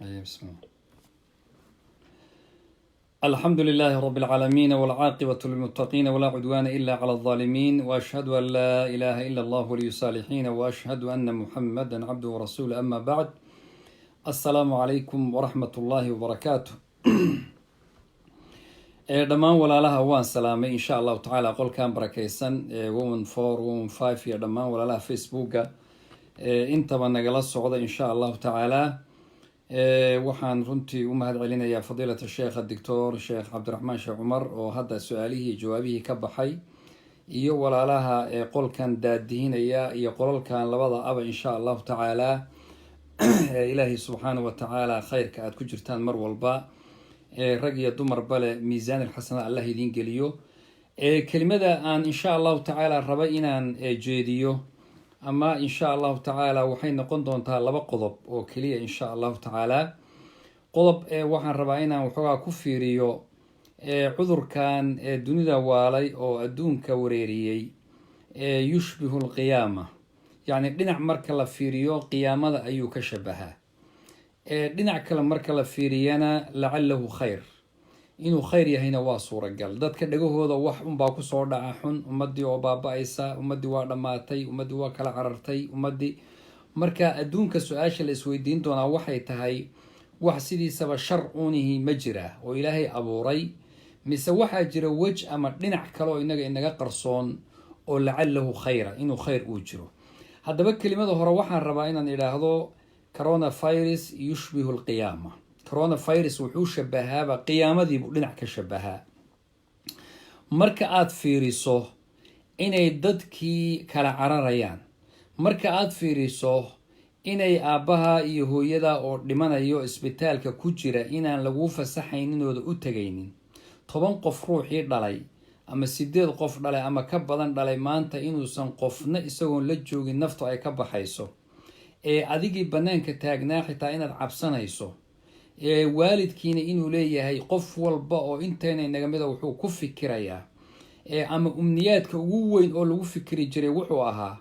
بسم الله. الحمد لله رب العالمين، والعاقبة للمتقين، ولا عدوان إلا على الظالمين، وأشهد أن لا إله إلا الله ولي الصالحين، وأشهد أن محمدا عبده ورسوله، أما بعد، السلام عليكم ورحمة الله وبركاته. Dhammaan walaalaha waan salaamay. Insha Allahu tacaala, qolkan barakeysan 114, 115 iyo dhammaan walaalaha Facebooka intaba nagala socda, insha Allahu tacaala, waxaan runtii u mahad celinayaa fadiilata Sheekha Doctor Sheekh Cabdiraxmaan Sheekh Cumar oo hadda su-aalihii jawaabihii ka baxay, iyo walaalaha qolkan daadihinaya iyo qolalkan labada aba. Insha Allahu tacaala, Ilaahay subxaana wa tacaala khayrka aada ku jirtaan mar walba, rag iyo dumarba le, miisaan alxasana Allah idiin geliyo. Kelimada aan insha Allahu tacaala raba inaan jeediyo ama insha Allahu tacaala waxay noqon doontaa laba qodob oo keliya, insha Allahu tacaala. Qodob waxaan rabaa inaan waxoogaa ku fiiriyo cudurkan dunida waalay oo adduunka wareeriyey, yushbihu alqiyaama, yacni dhinac marka la fiiriyo qiyaamada ayuu ka shabahaa, dhinac kale marka la fiiriyana lacalahu khayr, inuu khayr yahayna waa suuragal. Dadka dhagahooda wax unbaa kusoo dhaca xun: ummadii oo baaba-aysa, ummaddii waa dhammaatay, ummaddii waa kala carartay, ummaddii. Marka adduunka su-aasha la isweydiin doonaa waxay tahay: wax sidiisaba shar uunihi ma jira oo Ilaahay abuuray, mise waxaa jira wej ama dhinac kale oo inaga inaga qarsoon oo lacalahu khayra, inuu khayr uu jiro? Haddaba kelimada hore waxaan rabaa inaan idhaahdo: coronavirus yushbihu alqiyaama. Coronavirus wuxuu shabahaaba qiyaamadiibuu dhinac ka shabahaa. Marka aada fiiriso inay dadkii kala cararayaan, marka aada fiiriso inay aabbaha iyo hooyada oo dhimanayo isbitaalka ku jira inaan laguu fasaxaynin ooda u tegaynin, 10 qof ruuxii dhalay ama sideed qof dhalay ama ka badan dhalay, maanta inuusan qofna isagoon la joogin naftu ay ka baxayso, ee adigii bannaanka taagnaa xitaa inaad cabsanayso, ee waalidkiina inuu leeyahay qof walba oo intayna inaga mida wuxuu ku fikirayaa, ama umniyaadka ugu weyn oo lagu fikiri jiray wuxuu ahaa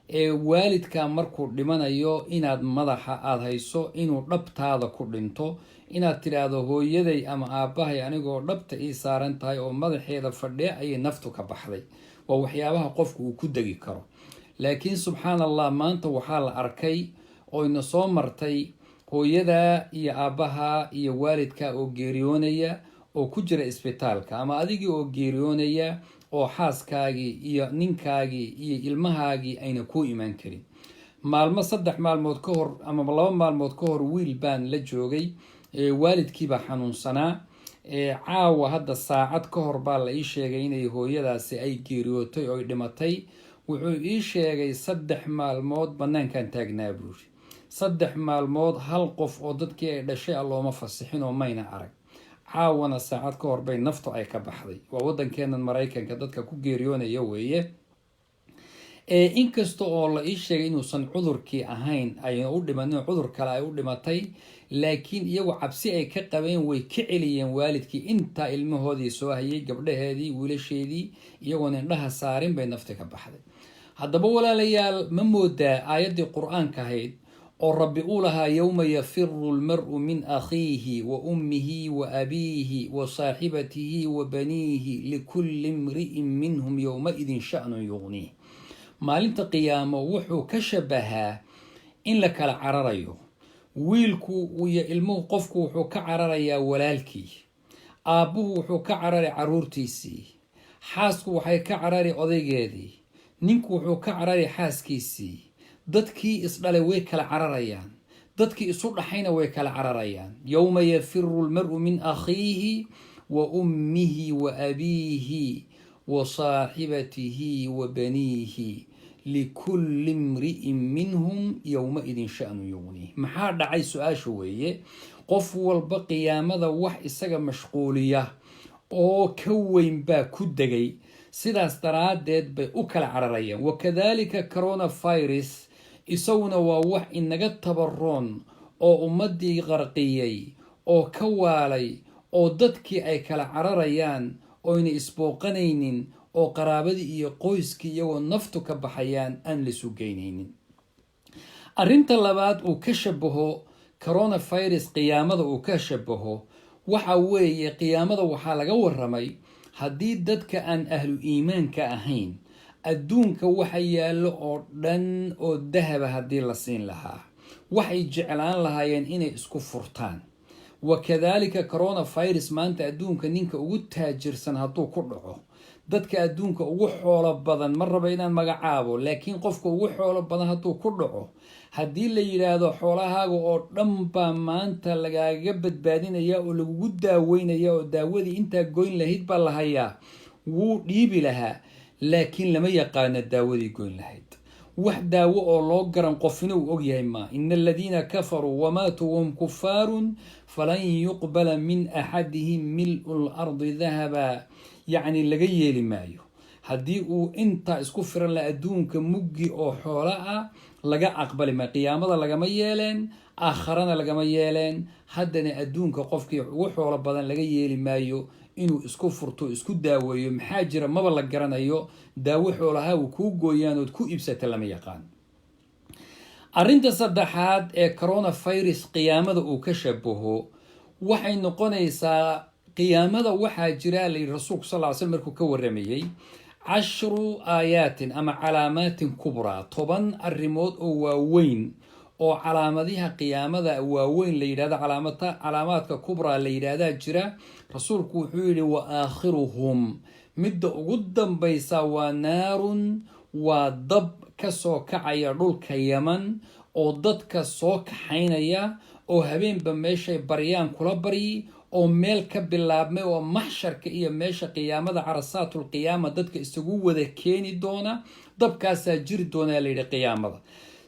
ee waalidka markuu dhimanayo inaad madaxa aada hayso, inuu dhabtaada ku dhinto, inaad tidhaahdo: "Hooyaday ama aabbahay anigoo dhabta ii saaran tahay oo madaxeeda fadhiya ayay naftu ka baxday." Waa waxyaabaha qofku uu ku degi karo. Laakiin subxaan Allah, maanta waxaa la arkay oo ina soo martay hooyada iyo aabbaha iyo waalidka oo geeriyoonaya oo ku jira isbitaalka, ama adigii oo geeriyoonaya oo xaaskaagii iyo ninkaagii iyo ilmahaagii ayna kuu imaan karin. Maalmo, 3 maalmood ka hor ama 2 maalmood ka hor, wiil baan la joogay, waalidkiibaa xanuunsanaa. Caawa hadda saacad ka hor baa la ii sheegay inay hooyadaasi ay geeriyootay oo ay dhimatay. Wuxuu ii sheegay: "3 maalmood banaankan taagnaa," buuri. "3 maalmood hal qof oo dadkii ay dhashay a looma fasixin oo mayna arag. Caawana saacad ka hor bay naftu ay ka baxday." Waa waddankeenan Maraykanka dadka ku geeriyoonaya weeye. Inkasta oo la ii sheegay inuusan cudurkii ahayn ayna u dhimanin, cudur kale ay u dhimatay, laakiin iyagu cabsi ay ka qabeen way ka celiyeen waalidkii intaa ilmahoodii soo hayay, gabdhaheedii, wiilasheedii, iyagoon indhaha saarin bay nafti ka baxday. Haddaba walaalayaal, ma moodaa aayaddii Qur-aanka ahayd oo Rabbi uu lahaa: "Yowma yafiru lmaru min akhiihi wa ummihi wa abiihi wa saaxibatihi wa baniihi, likulli imri'in minhum yowmaidin sha'nun yughniih"? Maalinta qiyaamo wuxuu ka shabahaa in la kala cararayo. Wiilku iyo ilmuhu, qofku wuxuu ka cararayaa walaalkii, aabbuhu wuxuu ka cararay caruurtiisii, xaasku waxay ka carari odaygeedii, ninku wuxuu ka carari xaaskiisii. Dadkii isdhalay way kala cararayaan, dadkii isu dhaxayna way kala cararayaan. "Yowma yafiru lmaru min akhiihi wa ummihi wa abiihi wa saaxibatihi wa baniihi, likulli imri'in minhum yowmaidin sha'nu yughniih." Maxaa dhacay? Su-aasha weeye. Qof walba qiyaamada wax isaga mashquuliya oo ka weyn baa ku degay, sidaas daraaddeed bay u kala cararayaan. Wakadalika coronavirus isaguna waa wax inaga tabaroon oo ummaddii qarqiyey oo ka waalay, oo dadkii ay kala cararayaan oyna isbooqanaynin, oo qaraabadii iyo qoyskii iyagoo naftu ka baxayaan aan laisu geynaynin. Arrinta labaad uu ka shabaho coronavirus waxa weeye Coronavirus qiyaamada uu ka shabaho waxa weeye, qiyaamada waxaa laga waramay haddii dadka aan ahlu iimaanka ahayn adduunka waxa yaallo oo dhan oo dahaba haddii la siin lahaa, waxay jeclaan lahaayeen inay isku furtaan. Wa kadaalika coronavirus maanta adduunka ninka ugu taajirsan hadduu ku dhaco, dadka adduunka ugu xoolo badan, ma raba inaan magacaabo, laakiin qofka ugu xoolo badan hadduu ku dhaco, haddii la yidhaahdo xoolahaaga oo dhan baa maanta lagaaga badbaadinaya oo lagugu daaweynaya oo daawadii intaa goyn lahayd baa la hayaa, wuu dhiibi lahaa. Laakiin lama yaqaano daawadii goyn lahayd. Wax daawo oo loo garan qofina uu ogyahay maa. إن الذين كفروا وماتوا وهم كفار فلن يقبل من أحدهم ملء الأرض ذهبا. Yacni laga yeeli maayo haddii uu intaa isku firan la adduunka muggi oo xoolo ah, laga aqbali maayo. Qiyaamada lagama yeeleen, aakharana lagama yeeleen. Haddana adduunka qofkii ugu xoolo badan laga yeeli maayo inuu isku furto, isku daaweeyo. Maxaa jira? Maba la garanayo daawo xoolaha uu kuu gooyaan ood ku iibsata, lama yaqaan. Arrinta saddexaad ee coronavirus qiyaamada uu ka shabaho waxay noqonaysaa, qiyaamada waxaa jira la yidhi, rasuulku sal ly slam markuu ka waramayey, عشر آيات ama علامات كبرى, 10 arrimood oo waaweyn oo calaamadiha qiyaamada waaweyn la yidhahdo, calaamaadka kubraa la yidhaahdaa jira. Rasuulku wuxuu yidhi: وآخرهم, midda ugu dambaysa, waa نار, waa dab kasoo kacaya dhulka Yaman oo dadka soo kaxaynaya oo habeenba meeshay baryaan kula baryi, oo meel ka bilaabmay oo maxsharka iyo meesha qiyaamada, عرصات القيامة, dadka isugu wada keeni doona. Dabkaasaa jiri doonaa layidhi qiyaamada.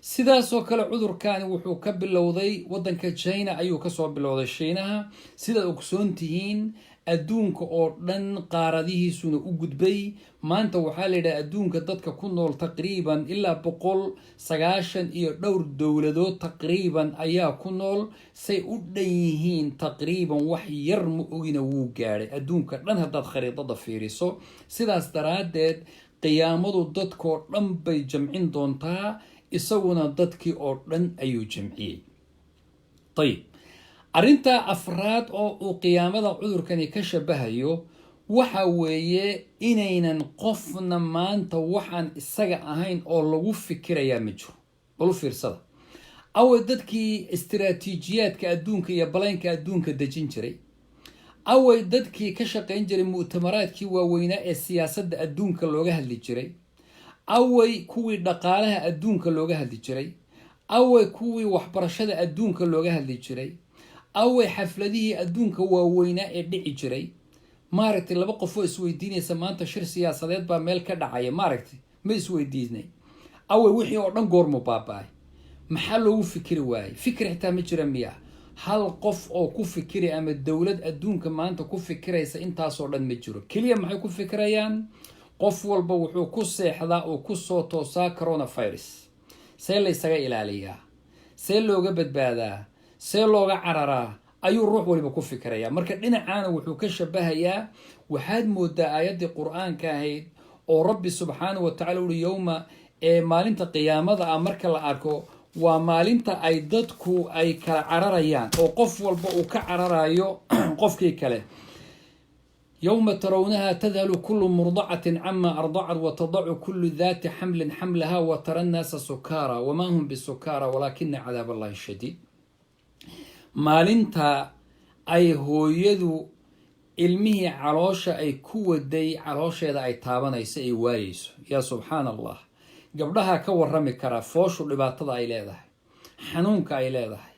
Sidaasoo kale cudurkani wuxuu ka bilowday wadanka China, ayuu kasoo bilowday Shiinaha, sidaad ogsoon tihiin. Adduunka oo dhan qaaradihiisuna u gudbay. Maanta waxaa la yidhaha adduunka dadka ku nool taqriiban ilaa 190 iyo dhowr dowladood taqriiban ayaa ku nool. Say u dhan yihiin taqriiban wax yar ma ogina, wuu gaadhay adduunka dhan haddaad khariidada fiiriso. Sidaas daraaddeed qiyaamadu dadkoo dhan bay jamcin doontaa, isaguna dadkii oo dhan ayuu jamciyey. Ayib, arrinta afraad oo uu qiyaamada cudurkani ka shabahayo waxa weeye inaynan qofna maanta waxaan isaga ahayn oo lagu fikirayaa ma jiro. Balu fiirsada, awe dadkii istiraatiijiyaadka adduunka iyo balaynka adduunka dejin jiray? Away dadkii ka shaqayn jiray mu'tamaraadkii waaweynaa ee siyaasadda adduunka looga hadli jiray? Away kuwii dhaqaalaha adduunka looga hadli jiray? Away kuwii waxbarashada adduunka looga hadli jiray? Away xafladihii adduunka waaweynaa ee dhici jiray? Maaragtay, laba qofoo isweydiinaysa maanta shir siyaasadeed baa meel ka dhacaya, maaragtay, ma isweydiinay? Away wixii oo dhan? Goormu baaba-ay? Maxaa loogu fikiri waayey? Fikir xitaa ma jira miya? Hal qof oo ku fikiri ama dowlad adduunka maanta ku fikiraysa intaasoo dhan ma jiro. Keliya maxay ku fikirayaan? Qof walba wuxuu ku seexdaa oo kusoo toosaa coronavirus, see laysaga ilaaliyaa, see looga badbaadaa, see looga cararaa ayuu ruux waliba ku fikiraya. Marka dhinacaana wuxuu ka shabahayaa, waxaad moodaa aayaddii Qur-aanka ahayd oo Rabbi subxaanahu wa tacala uri yowma ee maalinta qiyaamada ah marka la arko, waa maalinta ay dadku ay kala cararayaan oo qof walba uu ka cararayo qofkii kale. يوم ترونها تذهل كل مرضعة عما أرضعت وتضع كل ذات حمل حملها وترى الناس سكارى وما هم بسكارى ولكن عذاب الله شديد. Maalinta ay hooyadu ilmihii caloosha ay ku waday caloosheeda ay taabanayso, ay waayeyso. Yaa subxaan Allah, gabdhaha ka warami karaa fooshu dhibaatada ay leedahay, xanuunka ay leedahay,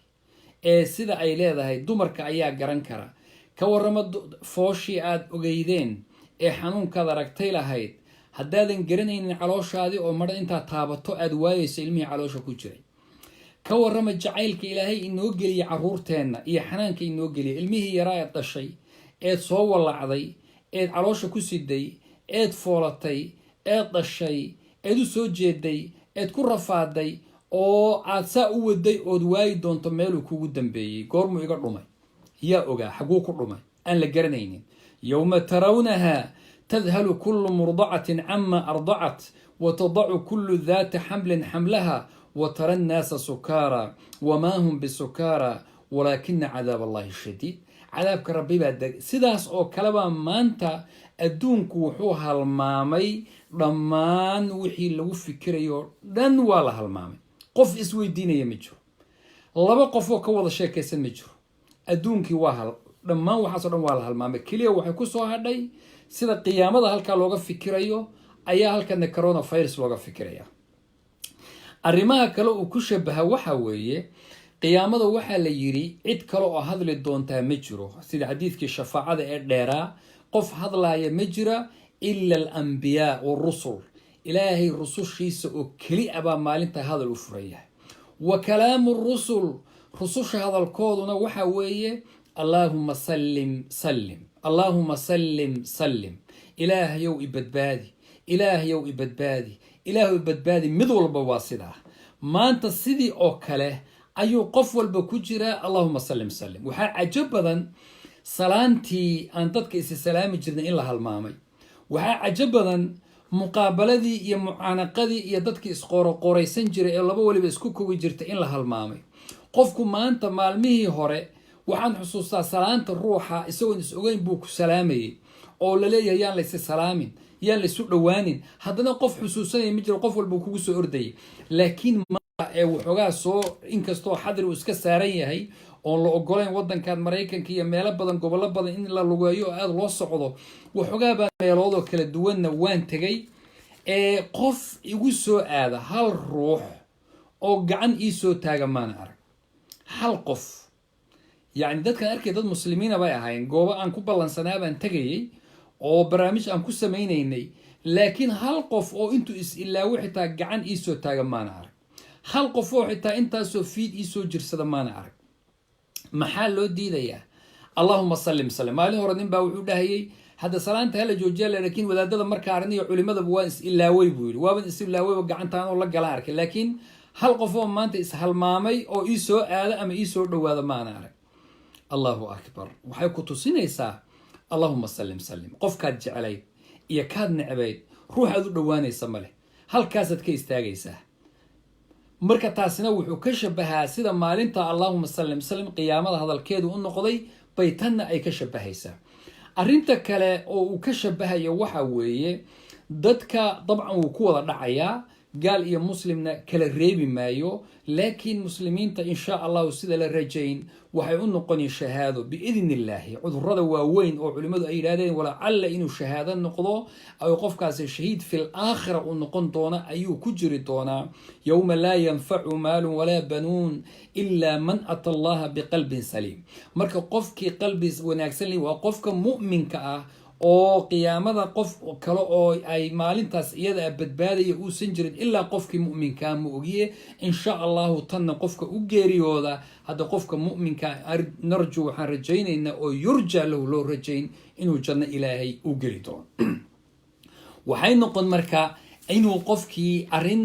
ee sida ay leedahay dumarka ayaa garan kara. Ka warrama fooshii aada ogeydeen ee xanuunkaad aragtay lahayd, haddaadan garanaynin calooshaadii oo madhan intaad taabato aada waayeyso ilmihii caloosha ku jiray. Ka warrama jacaylka Ilaahay inoo geliyay caruurteenna iyo xanaanka inoo geliyay. Ilmihii yaraa eed dhashay, eed soo wallacday, eed caloosha ku siday, eed foolatay, eed dhashay, eed u soo jeeday, eed ku rafaaday oo aad saa u waday, ood waayi doonto meeluu kugu dambeeyey. Goormuu iga dhumay? Yaa ogaa xaguu ku dhumay? Aan la garanaynin. يوم ترونها تذهل كل مرضعة عما أرضعت وتضع كل ذات حمل حملها وترى الناس سكارى وما هم بسكارى. ولكن عذاب الله شديد. Cadaabka Rabbi baa deg. Sidaas oo kalebaa maanta adduunku wuxuu halmaamay dhammaan wixii lagu fikirayo dhan, waa la halmaamay. Qof isweydiinaya ma jiro, laba qof oo ka wada sheekaysan ma jiro. Adduunkii waa hal dhammaan, waxaasoo dhan waa la halmaamay. Keliya waxay ku soo hadhay sida qiyaamada halkaa looga fikirayo ayaa halkana coronavirus looga fikiraya. Arrimaha kale uu ku shabaha waxa weeye, qiyaamada waxaa la yidhi cid kale oo hadli doontaa ma jiro. Sida xadiidkii shafaacada ee dheeraa, qof hadlaaya ma jira إلا الأنبياء والرسل. Ilaahay rusushiisa oo keli a baa maalinta hadal u furan yahay. وكلام الرسل, rususha hadalkooduna waxa weeye: "اللهم سلم سلم، اللهم سلم سلم." Ilaahayow i badbaadi, Ilaahayow i badbaadi, Ilaahayow i badbaadi. Mid walba waa sidaa. Maanta sidii oo kale ayuu qof walba ku jiraa: "اللهم سلم سلم." Waxaa cajo badan salaantii aan dadka isi salaami jirnay in la halmaamay. Waxaa cajo badan muqaabaladii iyo mucaanaqadii iyo dadkii isqooroqooraysan jiray ee laba waliba isku kogi jirtay in la halmaamay. Qofku maanta, maalmihii hore waxaan xusuustaa salaanta ruuxa isagoon is ogeyn buu ku salaamayay, oo laleeyahay yaan laysi salaamin, yaan laysu dhowaanin. Haddana qof xusuusanaya ma jiro, qof walba kugu soo ordayay. Laakiin ee waxoogaa soo, inkastoo xadri uu iska saaran yahay oon la ogolayn wadankan Maraykanka iyo meelo badan, gobollo badan in la lugeeyo oo aada loo socdo, waxoogaa baa meeloodoo kala duwanna waan tegay. Ee qof igu soo aada, hal ruux oo gacan ii soo taaga maana arag, hal qof. Yacni dadkaan arkay dad muslimiina bay ahaayeen. Goobo aan ku ballansanaa baan tegayay oo barnaamij aan ku samaynaynay, laakiin hal qof oo intuu is ilaawo xitaa gacan iisoo taaga maana arag. Hal qof oo xitaa intaasoo fiid iisoo jirsada maana arag. Maxaa loo diidayaa "اللهم سلم سلم"? Maalin hore nin baa wuxuu dhahayay hadda salaanta hala joojiya, laakiin wadaadada markaa arniyo culimadaba waan is ilaaway buu yidhi. Waaban is ilaawayba, gacantaan oo la galaan arkay, laakiin hal qof oo maanta ishalmaamay oo ii soo aada ama ii soo dhowaada maana arag. الله أكبر. Waxay ku tusinaysaa "اللهم سلم سلم". Qofkaad jeclayd iyo kaad necbayd, ruuxaad u dhowaanaysa ma leh, halkaasaad ka istaagaysaa. Marka taasina wuxuu ka shabahaa sida maalinta "اللهم سلم سلم" qiyaamada hadalkeedu u noqday bay tanna ay ka shabahaysaa. Arrinta kale oo uu ka shabahayo waxa weeye, dadka dabcan wuu ku wada dhacayaa, gaal iyo muslimna kala reebi maayo, laakiin muslimiinta insha Allahu sida la rajayn waxay u noqoni shahaado بإذن الله. Cudurada waaweyn oo culimmadu ay yidhahdeen walacalla inuu shahaado noqdo ay qofkaasi shahiid في الآخرة uu noqon doono ayuu ku jiri doonaa. يوم لا ينفع مال ولا بنون إلا من أتى الله بقلب سليم. Marka qofkii qalbi wanaagsan li waa qofka mu'minka ah, oo qiyaamada qof kale oo ay maalintaas iyada a badbaadaya uusan jirin ilaa qofkii mu'minkaa ma ogiye. Insha Allahu tanna qofka u geeriyooda hadda, qofka mu'minka نرجو, waxaan rajaynaynaa oo يرجى له, loo rajayn inuu janno Ilaahay u geli doono. Waxay noqon marka inuu qofkii arrin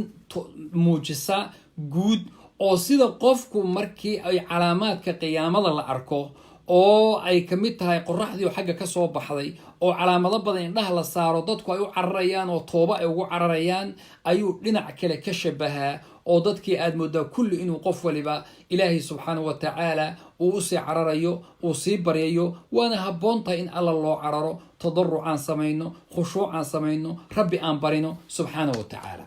muujisa guud oo sida qofku markii ay calaamaadka qiyaamada la arko, oo ay kamid tahay qoraxdii oo xagga kasoo baxday, oo calaamado badan indhaha la saaro, dadku ay u cararayaan oo tooba ay ugu cararayaan, ayuu dhinac kale ka shabahaa, oo dadkii aad moodaa kulli inuu qof waliba Ilaahay subxaanahu wa tacaala uu usii cararayo, uu sii baryayo. Waana habboon tahay in Alla loo cararo, tadarucaan samayno, khushuucaan samayno, Rabbi aan barino subxaanahu wa tacaala.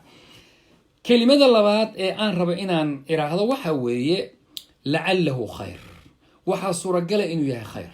Kelimada labaad ee aan rabo inaan iraahdo waxa weeye: لعله خير. Waxaa suuragala inuu yahay khayr.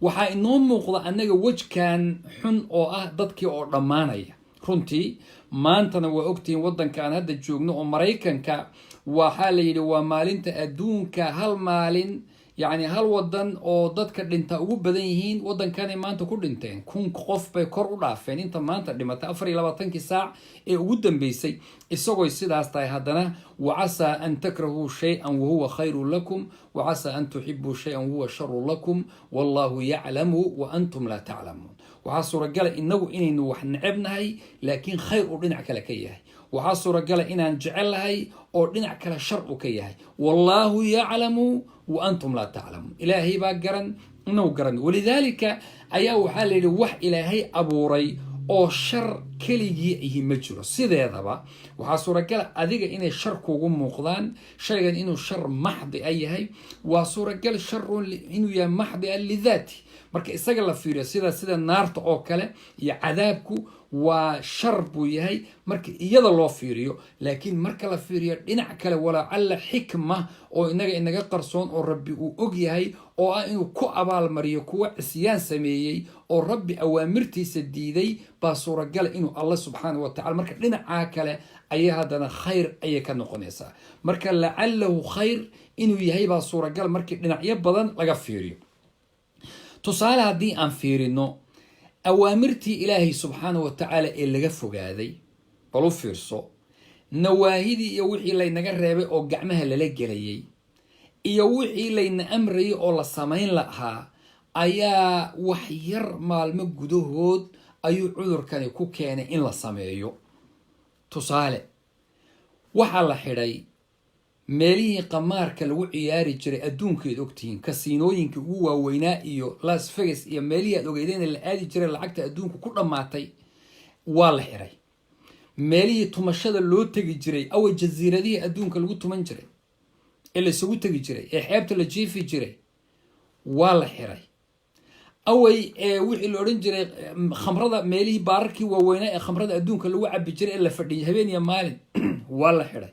Waxaa inoo muuqda annaga wejkan xun oo ah dadkii oo dhammaanaya. Runtii maantana waa ogtihiin waddanka aan hadda joogno oo Maraykanka, waxaa la yidhi waa maalinta adduunka hal maalin, yacni hal wadan oo dadka dhinta ugu badan yihiin. Waddankanay maanta ku dhinteen 1000 qof bay kor u dhaafeen inta maanta dhimatay 24-kii saac ee ugu dambeysay. Isagooy sidaas tahay haddana وعسى أن تكرهوا شيئا وهو خير لكم وعسى أن تحبوا شيئا وهو شر لكم والله يعلم وأنتم لا تعلمون. Waxaa suuragala inagu inaynu wax necebnahay, laakiin khayr uu dhinac kale ka yahay. Waxaa suuragala inaan jecel lahay oo dhinac kale shar uu ka yahay. والله يعلم وأنتم لا تعلمون. Ilaahay baa garan, inagu garan. ولذلك ayaa waxaa la yidhi wax Ilaahay abuuray. Oo shar keligii ihi ma jiro. Sideedaba waxaa suuragala adiga inay shar kugu muuqdaan, shaygan inuu shar maxdi a yahay. Waa suuragal sharun inuu yahay maxdi a lidaati marka isaga la fiiriyo, sida naarta oo kale iyo cadaabku waa shar buu yahay marka iyada loo fiiriyo. Laakiin marka la fiiriyo dhinac kale, walacalla xikma oo inaga inaga qarsoon oo Rabbi uu og yahay, oo ah inuu ku abaalmariyo kuwa cisyaan sameeyey oo Rabbi awaamirtiisa diiday, baa suuragala inuu Alla subxaana wa tacala marka dhinacaa kale ayay haddana khayr ayay ka noqonaysaa. Marka lacalahu khayr inuu yahay baa suuragal markii dhinacyo badan laga fiiriyo. Tusaale, haddii aan fiirino awaamirtii Ilaahay subxaana wa tacaala ee laga fogaaday, bal u fiirso, nawaahidii iyo wixii laynaga reebay oo gacmaha lala gelayay iyo wixii layna amrayay oo la samayn lahaa, ayaa wax yar maalmo gudahood ayuu cudurkani ku keenay in la sameeyo. Tusaale, waxaa la xidhay meelihii qamaarka lagu ciyaari jiray adduunkaad ogtihiin, kasiinooyinka ugu waaweynaa iyo Las Vegas iyo meelihii aad ogeydeen la aadi jiray, lacagta adduunka ku dhammaatay waa la xiray. Meelihii tumashada loo tegi jiray awa, jasiiradihii adduunka lagu tuman jiray ee la isugu tegi jiray ee xeebta la jiifi jiray waa la xiray. Away ee wixii la odhan jiray khamrada, meelihii baararkii waaweynaa ee khamrada adduunka lagu cabi jiray ee la fadhiyay habeen iyo maalin waa la xiray.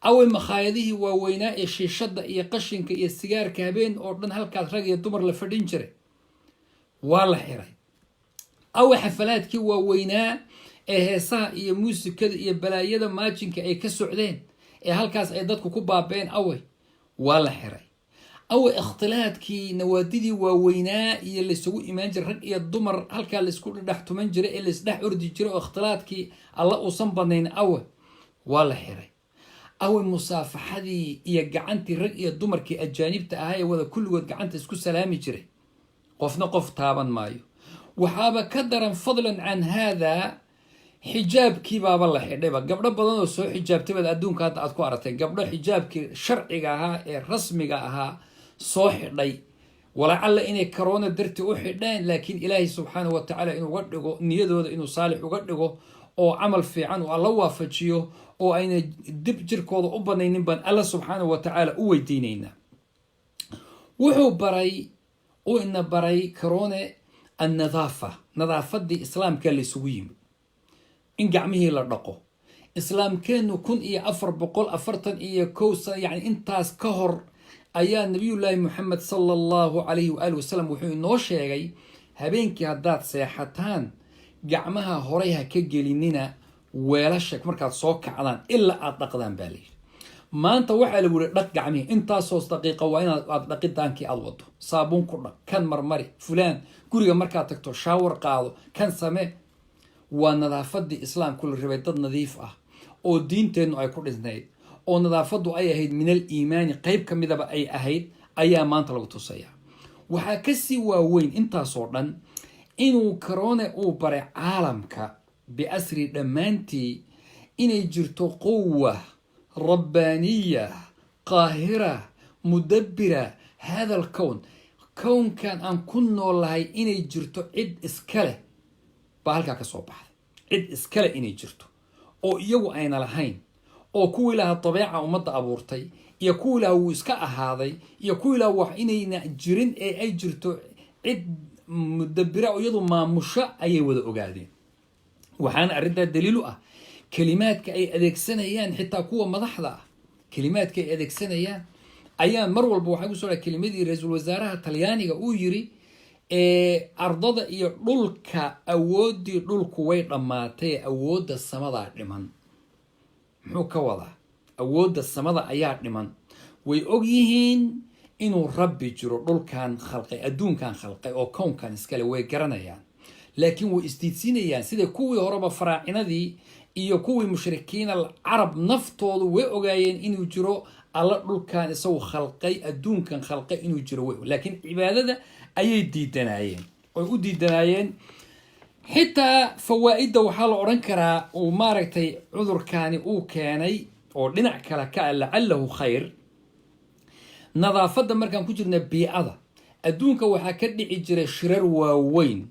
Away makhaayadihii waaweynaa ee shiishada iyo qashinka iyo sigaarka habeen oo dhan halkaas rag iyo dumar la fadhin jiray waa la xiray. Away xafalaadkii waaweynaa ee heesaha iyo muusikada iyo balaayada maajinka ay ka socdeen ee halkaas ay dadku ku baabeen? Away, waa la xiray. Away ikhtilaadkii, nawaadidii waaweynaa iyo laysugu imaan jiray rag iyo dumar, halkaa laysku dhex tuman jiray ee laisdhex ordi jiray oo ikhtilaadkii Alla uusan banayn? Awe, waa la xiray. Away musaafaxadii iyo gacantii rag iyo dumarkii ajaanibta ahaa ee wada kulligood gacanta isku salaami jiray? Qofna qof taaban maayo. Waxaaba ka daran, fadlan can haada, xijaabkii baaba la xidhayba. Gabdho badan oo soo xijaabtay baad adduunka hadda aad ku aragteen, gabdho xijaabkii sharciga ahaa ee rasmiga ahaa soo xidhay, walacalla inay karoona dartii u xidheen, laakiin Ilaahay subxaanahu wa tacaala inuu uga dhigo niyadooda inuu saalix uga dhigo oo camal fiican uu Alla waafajiyo oo ayna dib jirkooda u banaynin baan Alla subxaanahu wa tacaala u weydiinaynaa. Wuxuu baray, uu ina baray karoone annadaafa, nadaafadii islaamka laysugu yimid, in gacmihii la dhaqo. Islaamkeennu 1441 sana, yani intaas ka hor, ayaa Nabiyullaahi Moxamed sala Allahu calayhi waali wasalam wuxuu inoo sheegay: habeenkii haddaad seexataan, gacmaha horay ha ka gelinina weelasha markaad soo kacdaan ilaa aad dhaqdaan, baa layidhi. Maanta waxaa lagu yiri dhaq gacmihii intaasoo daqiiqa, waa inaad aad dhaqitaankii aad wado, saabuun ku dhaq, kan marmari, fulaan guriga markaad tagto shower qaado, kan same. Waa nadaafadii islaamku la rabay, dad nadiif ah oo diinteennu ay ku dhisnayd oo nadaafaddu ay ahayd min al iimaani, qeyb ka midaba ay ahayd, ayaa maanta lagu tusaya. Waxaa kasii waaweyn intaasoo dhan inuu karoone uu baray caalamka biasri dhammaantii inay jirto quwa rabbaaniya qaahira mudabbira hada alkown, kownkan aan ku noolahay inay jirto cid iska leh baa halkaa ka soo baxday. Cid iskale inay jirto oo iyagu ayna lahayn, oo kuwii lahaa dabeeca ummadda abuurtay iyo kuwii lahaa wuu iska ahaaday iyo kuwii lahaa wax inayna jirin ee ay jirto cid mudabira iyadu maamusho ayay wada ogaadeen. Waxaana arrintaa daliil u ah kelimaadka ay adeegsanayaan, xitaa kuwa madaxda ah kelimaadka ay adeegsanayaan ayaa mar walba waxaa kusoo dhaha kelimadii ra-iisul wasaaraha Talyaaniga uu yiri: ardada iyo dhulka, awooddii dhulku way dhammaatay, awoodda samadaa dhiman. Muxuu ka wadaa? Awoodda samada ayaa dhiman. Way og yihiin inuu Rabbi jiro dhulkan khalqay, adduunkan khalqay oo kownkan iskale, way garanayaan, laakiin way isdiidsiinayaan, sida kuwii horeba faraacinadii iyo kuwii mushrikiin alcarab naftoodu way ogaayeen inuu jiro Alla dhulkan isagu khalqay, adduunkan khalqay inuu jiro way, laakiin cibaadada ayay diidanaayeen oy u diidanaayeen. Xitaa fawaa'idda waxaa la odhan karaa uu maaragtay cudurkaani uu keenay oo dhinac kale ka ah lacalahu khayr, nadaafadda markaan ku jirna bii'ada adduunka waxaa ka dhici jiray shirar waaweyn.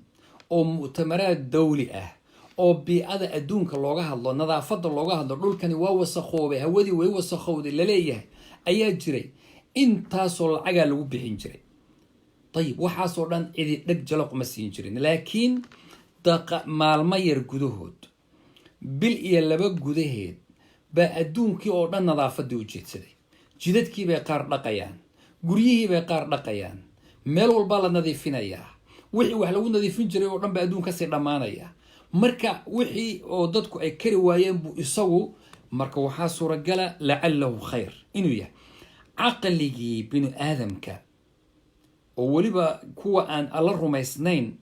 Oo mu'tamaraad dawli ah oo bii'ada adduunka looga hadlo, nadaafadda looga hadlo, dhulkani waa wasakhoobay, hawadii way wasakhowday laleeyahay ayaa jiray. Intaasoo lacagaa lagu bixin jiray. Ayib, waxaasoo dhan cidi dheg jalaq ma siin jirin, laakiin maalmo yar gudahood, bil iyo laba gudaheed, baa adduunkii oo dhan nadaafaddii u jeedsaday. Jidadkii bay qaar dhaqayaan, guryihii bay qaar dhaqayaan, meel walbaa la nadiifinayaa. Wixii wax lagu nadiifin jiray oo dhan baa adduun kasii dhammaanaya. Marka wixii oo dadku ay kari waayeen buu isagu. Marka waxaa suuragala lacalahu khayr inuu yahay caqligii binu aadamka, oo weliba kuwa aan Alla rumaysnayn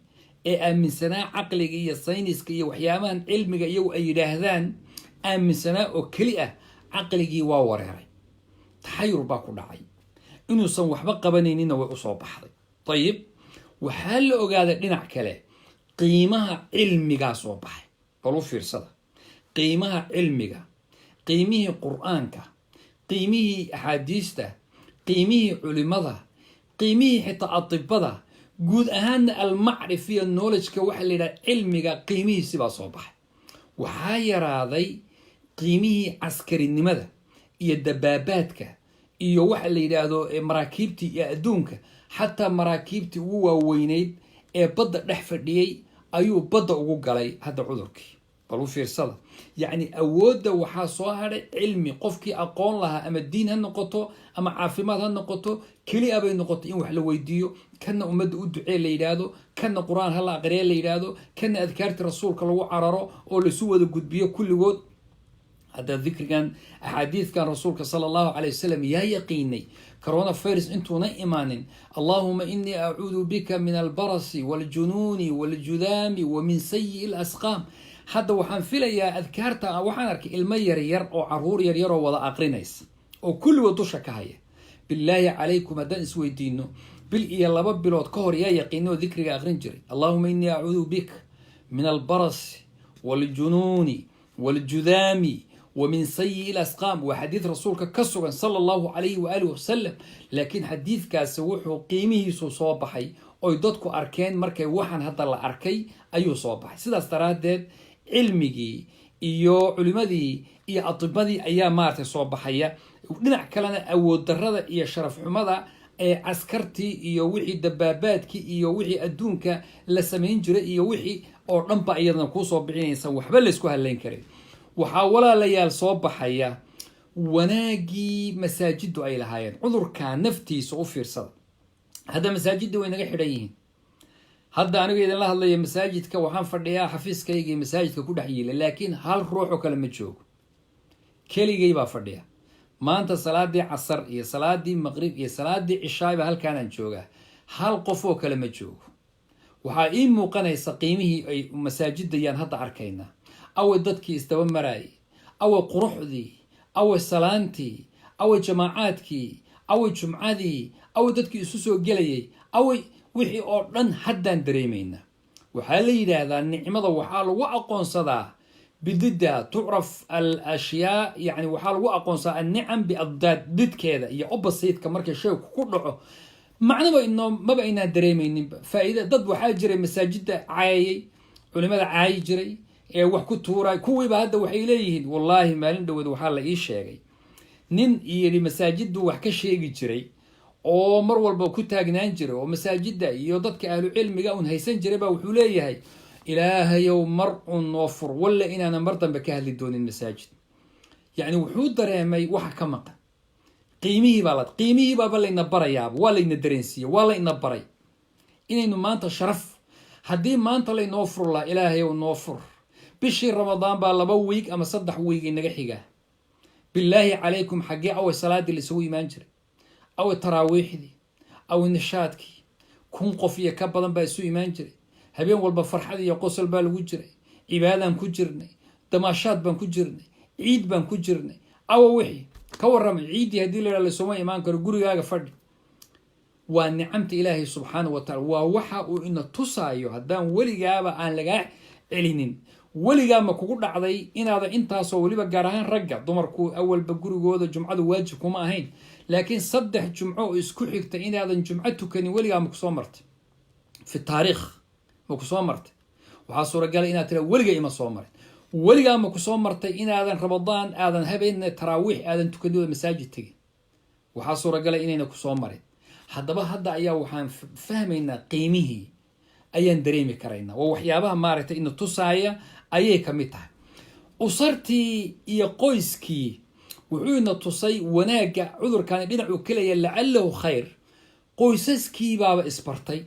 ee aaminsanaa caqliga iyo sayniska iyo waxyaabahan cilmiga iyagu ay yidhaahdaan aaminsanaa oo keli ah, caqligii waa wareeray, taxayur baa ku dhacay, inuusan waxba qabanayninna way usoo baxday. Ayib, waxaa la ogaaday dhinac kale qiimaha cilmigaa soo baxay. Bal u fiirsada qiimaha cilmiga, qiimihii Qur-aanka, qiimihii axaadiista, qiimihii culimada, qiimihii xitaa atibada guud ahaanna, almacrif iyo knowledgeka waxaa la yidhaha cilmiga qiimihiisi baa soo baxay. Waxaa yaraaday qiimihii caskarinimada iyo dabaabaadka iyo waxa la yidhaahdo maraakiibtii iyo adduunka. Xataa maraakiibtii ugu waaweyneyd ee badda dhex fadhiyey ayuu badda ugu galay hadda cudurkii. Bal u fiirsada, yacni awoodda waxaa soo hadhay cilmi. Qofkii aqoon lahaa, ama diin ha noqoto ama caafimaad ha noqoto, keli a bay noqoto in wax la weydiiyo. Kana ummadda u ducee la yidhaahdo, kana Qur-aan hala aqriye la yidhaahdo, kana adkaartii Rasuulka lagu cararo oo laisu wada gudbiyo kulligood. Hadda dikrigan, axaadiidkan Rasuulka sala Allahu calay wasalam yaa yaqiinay coronavirus intuuna imaanin? "Allahuma inii acuudu bika min albarasi waljunuuni waljudaami wa min sayi lasqaam." Hadda waxaan filayaa adkaarta, waxaan arkay ilmo yaryar oo caruur yaryar oo wada aqrinaysa oo kulligood dusha ka haya. Billaahi calaykum, haddaan isweydiino, bil iyo 2 bilood ka hor yaa yaqiinay oo dikriga aqrin jiray? "Allahuma inii acuudu bika min albarasi waljunuuni waljudaami wa min sayi lasqaam" waa xadiid Rasuulka ka sugan sala Allahu calayhi waaalih wasalam, laakiin xadiidkaasi wuxuu qiimihiisu soo baxay oy dadku arkeen markay waxaan hadda la arkay ayuu soo baxay. Sidaas daraaddeed cilmigii iyo culimadii iyo atibadii ayaa maaragtay soo baxaya. Dhinac kalena awood darada iyo sharaf xumada ee caskartii iyo wixii dabaabaadkii iyo wixii adduunka la samayn jiray iyo wixii oo dhan ba iyadana kuusoo bixinaysa, waxba laysku hadlayn karin. Waxaa, walaalayaal, soo baxaya wanaagii masaajiddu ay lahaayeen. Cudurkaa naftiisa u fiirsada. Hadda masaajidda way naga xidhan yihiin. Hadda aniga idinla hadlaya masaajidka waxaan fadhiyaa xafiiskaygii masaajidka ku dhex yiila, laakiin hal ruux oo kale ma joogo, keligay baa fadhiya. Maanta salaadii casar iyo salaadii maqrib iyo salaadii cishaayba halkaanaan joogaa, hal qof oo kale ma joogo. Waxaa ii muuqanaysa qiimihii ay masaajidayaan hadda arkaynaa. Away dadkii isdaba maraayay? Away quruxdii? Away salaantii? Away jamaacaadkii? Away jumcadii? Away dadkii isu soo gelayay? Away wixii oo dhan haddaan dareemaynaa. Waxaa la yidhaahdaa nicmada waxaa lagu aqoonsadaa bididda, tucraf al ashyaa, yani waxaa lagu aqoonsadaa annicam biaddaad, didkeeda iyo oppositeka. Markay shayku ku dhaco macnaba inoo maba aynaan dareemayninba faa'iida. Dad waxaa jiray masaajidda caayayay, culimada caayi jiray ee wax ku tuuray, kuwiiba hadda waxay leeyihiin wallaahi. Maalin dhaweed waxaa la ii sheegay nin yidhi masaajiddu wax ka sheegi jiray oo mar walba ku taagnaan jiray oo masaajidda iyo dadka ahlu cilmiga un haysan jiray baa wuxuu leeyahay: "Ilaahayow, mar un noo fur, walle inaanan mar dambe ka hadli doonin masaajid." Yacni wuxuu dareemay waxa ka maqan, qiimihii baa la qiimihii baaba layna barayaaba, waa layna dareensiiyey, waa layna baray inaynu maanta sharaf haddii maanta laynoo fur lahaa. Ilaahayow, noo fur. Bishii Ramadaan baa 2 wiig ama 3 wiig inaga xigaa. Bilaahi calaykum, xaggee away salaadii laisugu imaan jiray? Away taraawiixdii? Away nishaadkii? 1000 qof iyo ka badan baa isu imaan jiray habeen walba. Farxad iyo qosol baa lagu jiray, cibaadaan ku jirnay, damaashaad baan ku jirnay, ciid baan ku jirnay. Awa wixii ka warramay? Ciiddii haddii la yidhaha laysuma imaan karo, gurigaaga fadhi. Waa nicamta Ilaahay subxaana wa tacala, waa waxa uu ina tusaayo. Haddaan weligaaba aan lagaa celinin, weligaa ma kugu dhacday inaada intaasoo weliba gaar ahaan ragga, dumarku awalba gurigooda jumcadu waajib kuma ahayn, laakiin 3 jumco oo isku xigta inaadan jumco tukanin, weligaa ma kusoo martay? Fi taariikh ma kusoo martay? Waxaa suuragala inaad tira weliga ima soo marin. Weligaa ma ku soo martay inaadan Ramadaan aadan habeenna taraawiix aadan tukanin oo masaajid tegin? Waxaa suuragala inayna kusoo marin. Haddaba hadda ayaa waxaan fahmaynaa, qiimihii ayaan dareemi karaynaa. Waa waxyaabaha maaragtay ina tusaaya ayay ka mid tahay. Usartii iyo qoyskii wuxuu ina tusay wanaagga cudurkani dhinacuu kelaya, lacalahu khayr. Qoysaskii baaba isbartay,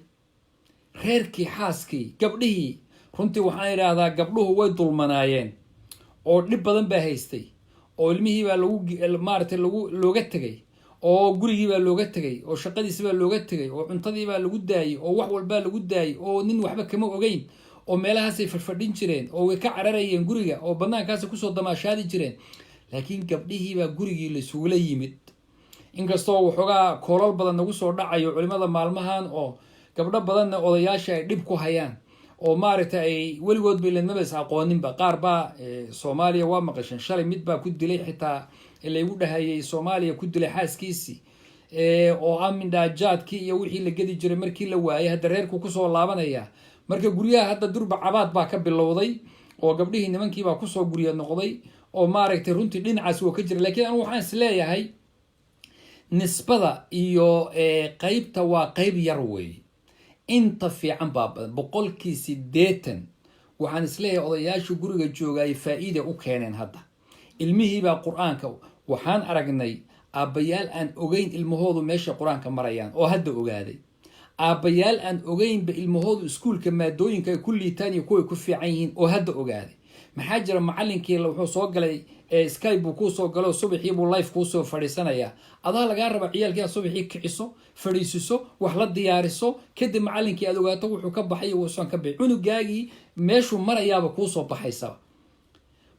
reerkii, xaaskii, gabdhihii. Runtii waxaan idhaahdaa gabdhuhu way dulmanaayeen oo dhib badan baa haystay, oo ilmihii baa lagu maaragtay lagu looga tegay, oo gurigii baa looga tegay, oo shaqadiisi baa looga tegay, oo cuntadii baa lagu daayey, oo wax walbaa lagu daayey, oo nin waxba kama ogeyn, oo meelahaasay fadhfadhin jireen, oo way ka cararayeen guriga, oo banaankaasay kusoo damaashaadi jireen. Laakiin gabdhihii baa gurigii laisugula yimid, inkastoo waxoogaa koolal badan nagu soo dhacayo culimada maalmahan, oo gabdho badanna odayaasha ay dhib ku hayaan, oo maaragtay ay weligood ba ilanmaba is aqooninba. Qaar baa Soomaaliya waa maqasheen, shalay mid baa ku dilay, xitaa laygu dhahayay Soomaaliya ku dilay xaaskiisii, oo amindhaajaadkii iyo wixii la gedi jiray markii la waayay, hadda reerku kusoo laabanaya. Marka guryaha hadda durba cabaad baa ka bilowday, oo gabdhihii nimankiibaa kusoo gurya noqday, oo maaragtay runtii dhinacaas woo ka jira. Lakiin anigu waxaan is leeyahay nisbada iyo qeybta waa qeyb yar weeye, inta fiican baa badan. 80% waxaan isleeyahay odayaashu guriga joogaay faa-iida u keeneen. Hadda ilmihiibaa Qur-aanka, waxaan aragnay aabbayaal aan ogeyn ilmahoodu meesha Qur-aanka marayaan oo hadda ogaaday, aabbayaal aan ogeynba ilmahoodu iskuulka maadooyinka ay ku liitaan iyo kuway ku fiican yihiin oo hadda ogaaday. Maxaa jira? Macalinkii wuxuu soo galay Skype buu kuusoo galo, subaxii buu live kuusoo fadhiisanayaa. Adaa lagaa raba ciyaalkii aad subaxii kiciso, fadhiisiso, wax la diyaariso, kadib macalinkii aad ogaato wuxuu ka baxay iyo wuusan ka bixi, cunugaagii meeshuu marayaaba kuusoo baxaysaba.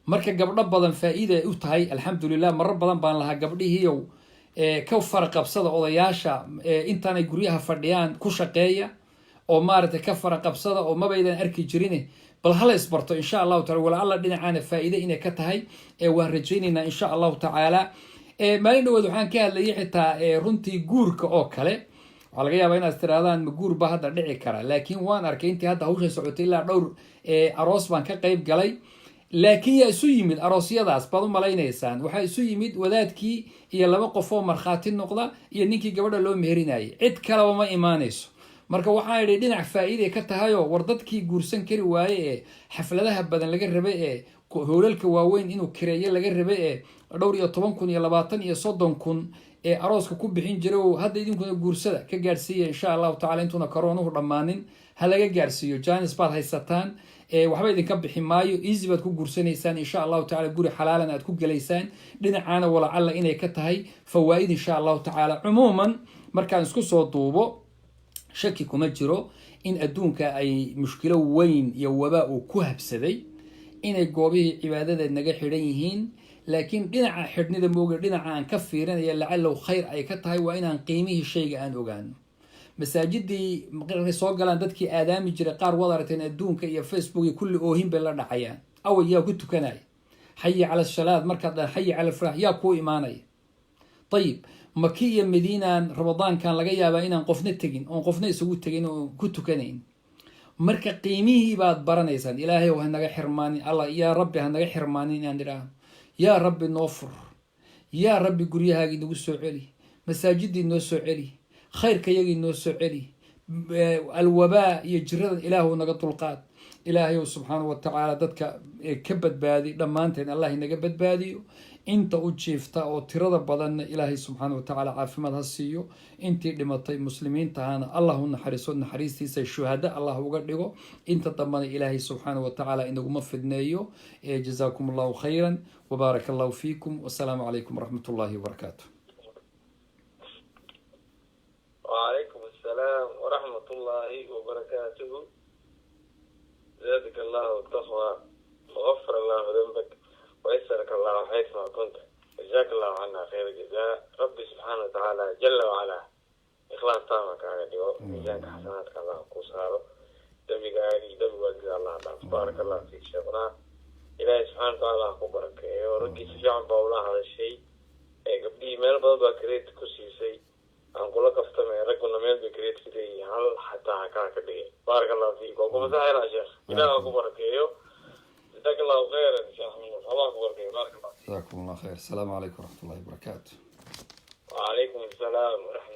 Marka gabdho badan faa-iida ay u tahay, alxamdulilah. Marar badan baan lahaa gabdhihiiow ka faraqabsada odayaasha intaanay guryaha fadhiyaan, ku shaqeeya oo maaragtay ka faraqabsada, oo mabaydan arki jirin, bal hala isbarto insha Allahu taala. Wala alla dhinacaana faa-iide inay ka tahay waan rajaynaynaa insha Allahu tacaala. Maalin dhaweed waxaan ka hadlayay xitaa runtii guurka oo kale. Waxaa laga yaabaa inaad tirahdaan ma guur ba hadda dhici kara? Laakiin waan arkay intii hadda hawsha socotay ilaa dhowr aroos baan ka qayb galay. Laakiin yaa isu yimid aroosyadaas baad u malaynaysaan? Waxaa isu yimid wadaadkii iyo laba qof oo markhaati noqda iyo ninkii gabadha loo meherinayay, cid kaleba ma imaanayso. Marka waxaan idhi dhinac faa-iiday ka tahayoo, war dadkii guursan kari waaye ee xafladaha badan laga rabay, ee hoolalka waaweyn inuu kireeyo laga rabay, ee dhowr iyo toban kun iyo 20 iyo 30,000 ee arooska ku bixin jiray, oo hadda idinkuna guursada ka gaadhsiiya insha Allahu tacala. Intuuna karoonuhu dhammaanin ha laga gaadhsiiyo, janis baad haysataan, waxba idinka bixi maayo, easy baad ku guursanaysaan insha Allahu tacala, guri xalaalan aad ku gelaysaan. Dhinacaana walacalla inay ka tahay fawaa'id insha Allahu tacaala. Cumuuman markaan isku soo duubo, shaki kuma jiro in adduunka ay mushkilo weyn iyo wabaa uu ku habsaday, inay goobihii cibaadada naga xidhan yihiin. Laakiin dhinaca xidhnida mooga, dhinaca aan ka fiirinaya lacallow khayr ay ka tahay waa inaan qiimihii shayga aan ogaano. Masaajidii markay soo galaan dadkii aadaami jiray qaar waad aragteen adduunka iyo Facebook iyo kulli oohin bay la dhacayaan. Away, yaa ku tukanaya? Xayi cala salaad markaad dhan, xayi cala alfalaax, yaa kuu imaanaya? Ayib, Maki iyo Madiinaan Ramadaankan laga yaabaa inaan qofna tegin, oon qofna isugu tegin oon ku tukanayn. Marka qiimihii baad baranaysaan. Ilaahay ha naga xirmaanin, Allah yaa Rabbi ha naga xirmaanin inaan idhaahno yaa Rabbi noo fur, yaa Rabbi guryahaagii nagu soo celi, masaajidii noo soo celi, khayrka yagii noo soo celi, alwabaa iyo jiradan Ilaahu naga dulqaad. Ilaahayow subxaana wa tacaala dadka ka badbaadi, dhammaanteen Allah inaga badbaadiyo. Inta u jiifta oo tirada badanna Ilaahay subxaana wa tacaala caafimaad ha siiyo. Intii dhimatay muslimiintahana Allah u naxariiso, naxariistiisa shuhada Allah uga dhigo. Inta dambana Ilaahay subxaana wa tacaala inaguma fidneeyo. Jazaakum Allahu khayran wbaaraka Allahu fiikum, wasalaamu calaykum waraxmat ullahi wabarakaatu. وعليكم السلام ورحمة الله وبركاته. زادك الله التقوى وغفر الله ذنبك ويسرك الله حيثما كنت. جزاك الله عنا خير الجزاء. ربي سبحانه وتعالى جل وعلا إخلاص تامك على ديو ميزانك حسناتك الله كوسارو، دمي دمي والد الله dhaaf. بارك الله فيك شيخنا. Ilaahay subxaana watacaala ha ku barakeeyo. Raggii si fiican baa ula hadashay ee gabdhihii meel badan baa credit ku siisay. Aan kula kaftamay, ragguna meel bay creative leeyihiin, hal xataa ha kaa ka dhigay. Baaraka Allahu fiik. Waa ku fasaxaynaa, sheekh. Ilaah ha ku barakeeyo. Jazaak Allahu khayran, Sheekh Axmed. Allah ku barakeeyo. Baaraka Allah. Jazakum Allah khayr. Asalaamu calaykum waraxmat ullahi wabarakaatu. وعليكم السلام ورحمة.